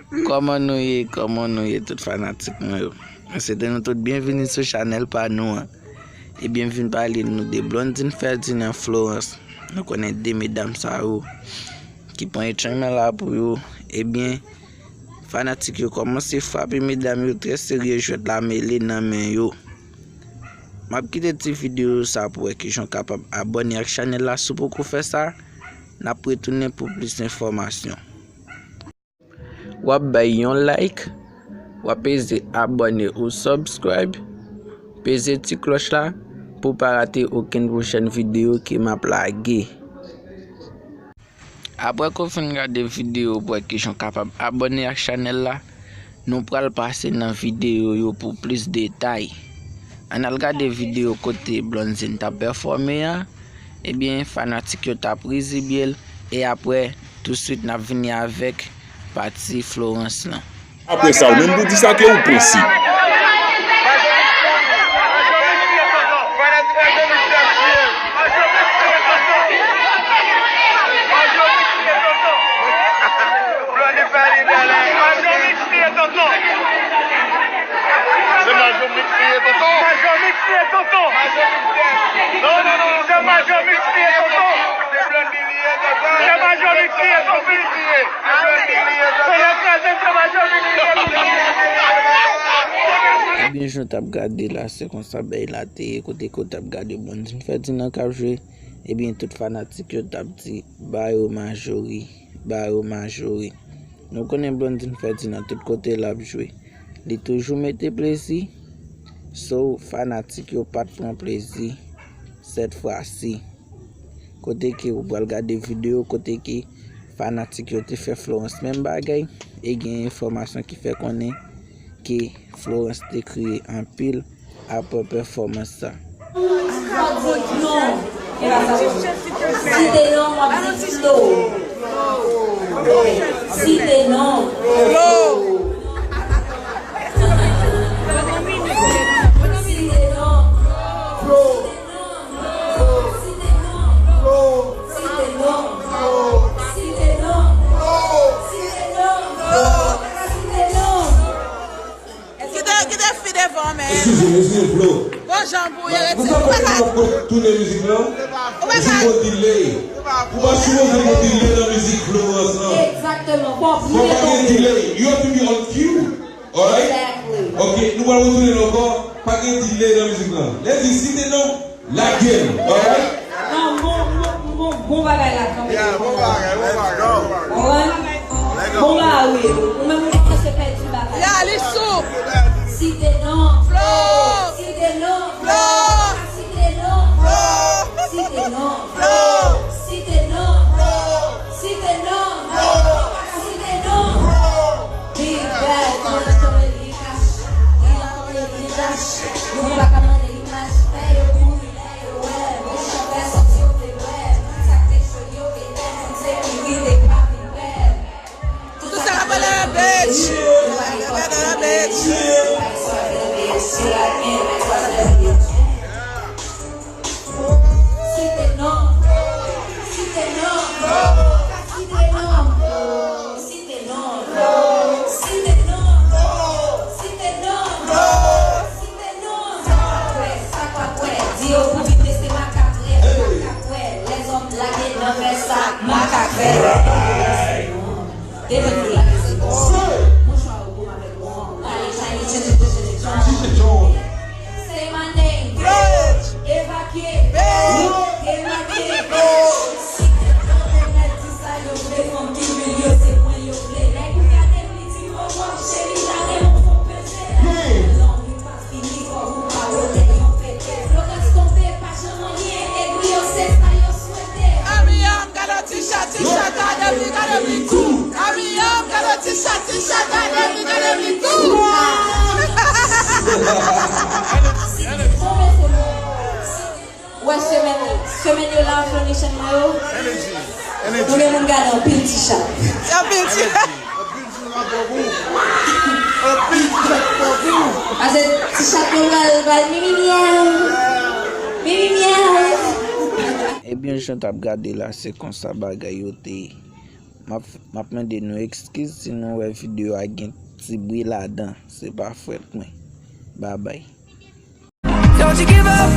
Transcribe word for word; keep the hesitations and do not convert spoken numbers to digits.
Kòman nou ye? Kòman nou ye, tout fanatik mwen yo? Mwen swete nou tout byenvini sou chanèl pa nou an. Ebyen, vin pale nou de Blondine Ferdinand Florence. Nou konnen de medam sa yo ki pran etrenman la pou yo. Ebyen, fanatik yo kòmanse frape medam yo trè serye, jwèt la mele nan men yo. M ap kite ti videyo sa pou wè kijan w kapab abòne ak chanèl la. Si w poko fè sa, n ap retounen pou plis enfòmasyon. W ap bay yon like, w ap peze abòne ou subscribe, peze ti klòch la pou w pa rate okenn pwochèn videyo ke m ap lage. Apre ke w fin gade videyo pou wè kijan w kapab abòne ak chanèl la, nou pral pase nan videyo yo pou plis detay. Ann al gade videyo kote Blondine t ap pèfòme an. Ebyen, fanatik yo t ap rizibye l. E apre, touswit, n ap vini avèk pati Florence lan. Apre sa, ou menm pou di sa ke ou panse. Se Majo Mix li ye, tonton. Majo Mix li ye, tonton. Non, non, non, non. Se Majo Mix li ye, tonton. Se Majo Mix li ye, tonton. Se Blondie li ye, tonton. Kounye a kraze m, se Majo Mix li ye, tonton. Ebyen, jan w t ap gade la, se konsa bagay la te ye, kote ke w t ap gade Blondine Ferdinand k ap jwe. Ebyen, tout fanatik yo t ap di, "Ba yo Majori, ba yo Majori." Nou konnen Blondine Ferdinand, tout kote l ap jwe, li toujou mete plezi. So, fanatik yo pa t pran plezi sèt fwa si. Kote ke ou pral gade videyo, kote ke fanatik yo te fè Florence menm bagay, e gen enfòmasyon ki fè konnen ke Florence te kriye anpil apre pèfòmans sa. Fò di non. Si te non, m ap di Flo. Si te non. Flo. Si te non. Flo. Si te non. Flo. Si te non. Flo. Si te non. Flo. Si te non. Flo. Si te non. Kite, kite fi devan, men. Eskize m, eskize m, Flo. Bon jan pou ye, rete. Ou pa ka tounen mizik lan. Ou pa ka. Ou di delay. Ou pa sipoze mete delay nan mizik Florence lan. Exactement. Fò pa gen delay. You have to be on cue. Alright? Exactly. Ok, nou pral retounen ankò. Pa gen delay nan mizik lan. Lè di si te non. Lage l, alright? Non, bon, bon, bon, bon bagay la kanmenm. Yeah, bon bagay, bon bagay. Alright? Bon bagay, wi. Ou menm ou kòmanse pèdi bagay. Ya, li sou. Si te non. Flo. Si te non. Flo. Si te non. Flo. Si te non. Flo. Si te non. Flo. Si te non. Flo. Si te non. Flo. Big bad, mwen antoye li kache. Mwen antoye li kache. Nou pa ka mande imaj, fè yo kouri. Tout sa k ap pale la, bitch. Gade la, bitch. Si te non, si te non, si te non, si te non, si te non, si te non, si te non, sa pa kwè, sa pa kwè, di yo pou vin teste makak rèd, makak rèd, lèzòm lage nan fè sa, makak rèd. Depi nou lage se bon, mouchwa ou bon avèk bon, pale Chinese, Chinese, Chinese, Chinese. Say my name, bitch. Evakye, bitch. Evakye, bitch. Si te non, te mèt di sa yo vle, fanm ki lwil yo, se mwen yo vle. Nèg ou gade m, li di m, "Oh, wow, cheri, la renmen fon peze." Lè w pa fini, kò ou pa wote yon pete. Florence tonbe, pa janm anyen, egri yo, se sa yo swete. Amiyam, gade ti chat, ti chat, gade li, gade li tou. Amiyam, gade ti chat, ti chat, gade li, gade li tou. Si te tonbe, se mwen. Wè semèn, semèn yo la, Flonation mwen yo. Energy. Energy. Nou gen moun gade anpil ti chat. Anpil ti chat. Anpil ti chat pou ou. Anpil ti chat pou ou. Pase ti chat yo pral, pral mimi myaw. Mimi myaw. Ebyen, jan t ap gade la, se konsa bagay yo te ye. M ap, m ap mande nou ekskiz si nou wè videyo a gen ti bri ladan. Se pa fòt mwen. Babay. Don't you give up,